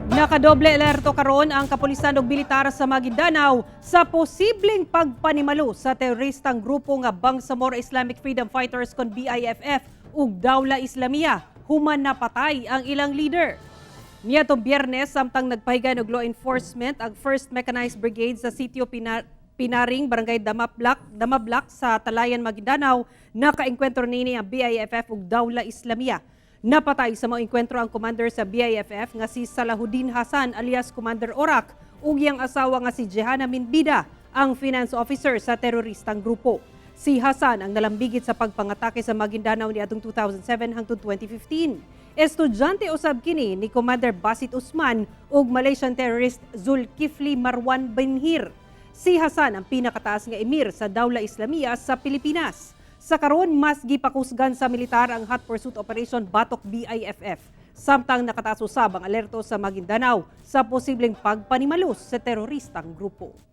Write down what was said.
Nakadoble alerto karon ang kapulisan ug militar sa Maguindanao sa posibleng pagpanimalo sa teroristang grupo nga Bangsamoro Islamic Freedom Fighters kon BIFF ug Dawla Islamia human napatay ang ilang leader. Niadtong Biyernes, samtang nagpahigayon og law enforcement ang 1st Mechanized Brigade sa sitio Pinaring, Barangay Damablak sa Talayan, Maguindanao, nakaengkwentro niini ang BIFF ug Dawla Islamia. Napatay sa mga engkwentro ang commander sa BIFF nga si Salahuddin Hasan alias Commander Orak ug iyang asawa nga si Jehana Minbida, ang finance officer sa teroristang grupo. Si Hasan ang nalambigit sa pagpangatake sa Maguindanao niadtong 2007 hangtod 2015. Estudyante usab kini ni Commander Basit Usman ug Malaysian terrorist Zulkifli Marwan Benhir. Si Hasan ang pinakataas nga emir sa Dawla Islamia sa Pilipinas. Sa karon, mas gipakusgan sa militar ang hot pursuit operation batok BIFF. Samtang nakataas usab ang alerto sa Maguindanao sa posibleng pagpanimalos sa teroristang grupo.